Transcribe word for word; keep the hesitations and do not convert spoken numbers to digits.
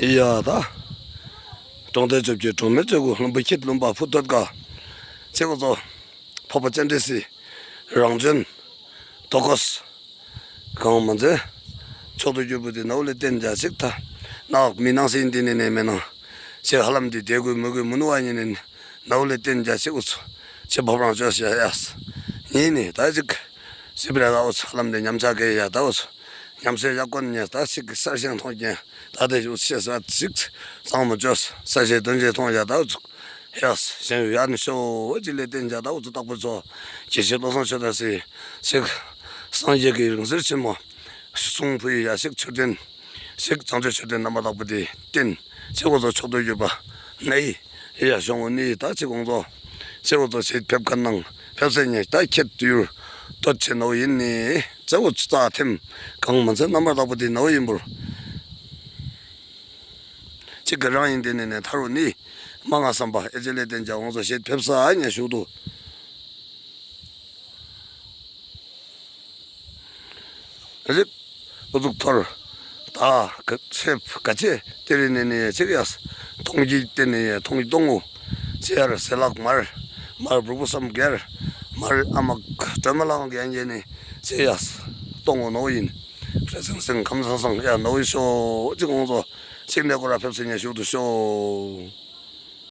ཡ་ད། གྲོང་རྡལ་བཅོ་བརྒྱད། གྲོང་མི་བཅུ་དགུ། ལྷུན་པོ་ཁྱེད། ལུང་པ་ཕུ་ཏོད་ཀ། ཚེ་འུ་ཚོ། ཕོ་པ་ཅན་འདྲེ་སི། རང་བྱོན། དོ་ཀོས། གང་མ་མཛད། མཆོག་ཏུ་གྱུར་པོ་དེ་ནའུ་ལེ་བསྟན་རྒྱ་ཞིག་ད། ནག་མི་ནང་སེ་ཡིན་དེ་ནས་ནས་མེད་ན། ཚེ་ཧ་ལམ་དེ་དེ་དགོས་མི་དགོས་མི་ནུ་བ་ཡིན་ནས། ནའུ་ལེ་བསྟན་རྒྱ་ཞིག་འུ་ཚོ། ཚེ་ཕོ་བྲང་བཅོས་ཤ་ཡ། ཉིན་ནས་ད་ཅིག་སི་པི་ར་ད་འུ་ཚོ་ཧ་ལམ་དེ་ཉམས་ཆག་གི་ཡ་ད་འུ་ཚོ། ཉམས་སེ་ཡ་ཀོན་ཉེ་ད་ཞིག་གི་གསར་ཞིང་མཐོང་རྐྱེན་ད་དེ་འུ་ཚོ་ཤེས་ས་ཅིག་གཙང་མོ་བཅོས་ས་ཞེ་དོན་ཞེ་མཐོང་ཡ་ད་འུ་ཚོ། ཡ་ཞེན་ཡ་ནི་ཤོ་ཅིག་ལེ་བསྟན་རྒྱ་ད་འུ་ཚོ་རྟག་པར་ཚོ་ཇི་ཞིག་བློ་བཟང་ཆོས་ད་སི་ཞིག་སངས་རྒྱས་ཀྱི་རིང་བསྲེལ་ཆེན་མོ་གསུང་ཕུ་ཡི་ཡ་ཞིག་མཆོད་རྟེན། ཞིག་བྱང་ཆུབ་མཆོད་རྟེན་རྣམ་པར་དག་པ་དེ་བསྟན། ཚེ་འུ་ཚོ་མཆོག་ཏུ་གྱུར་པ་ནའི་ཡ་ཞོང་བོ་ནི་ད་ཚེ་འུ་ཚོ། ཚེ་འུ་ཚོ་ཞེས་ཕེབས་ཁ་ནང་ཕེབས་སེ་ཉེ་ད་ཁྱེད་དུ་ཡུར་སྟོད་ཆེ་ནའུ་ཡིན་ནི། ཚེ་འུ་ཚོ་རྩ་ཐེམ་གང་མ་ཚད་རྣམ་པར་དག་པ་དེ་ནའུ་ཡིན་པུར། ཚིག་གི་རང་ཡིན་དེ་ནས་ནས་ཐར་རུ་ནི། མ་ང་བསམ་པ་ཨེ་ཅེ་ལེ་བསྟན་རྒྱ་འུ་ཚོ་ཞེས་ཕེབས་ས་ཉེ་ཞུག་ཏུ། རིག་འུ་ཚུགས་ཐོར། ད་ག་ཚེབ་ག་ཚེ་དེ་རིང་ནས་ནས་ཚིག་ཡ། མཐོང་རྒྱུ་དེ་ནས་མཐོང་རྒྱུ་གཏོང་ངོ་། ཚེ་ཡར་ཟེ་ལག་མར། མར་འབྲུག་པོ་བསམ་རྒྱལ། མར་ཨ་མ་སྒྲོལ་མ་ལའང་རྒྱལ་རྒྱལ་ནས་ཚེ་ཡ། གཏོང་ངོ་ནོ་ཡིན། རེ་ཟིང་ཟིང་ཁམས་སང་སང་ཡ་ནོ་ཡི་ཤོ་ཅིག་འོང་ཚོ། ཚིག་ནས་ཁོ་ར་ཕེབས་སེ་ཉེ་ཞུག་ཏུ་ཤོ།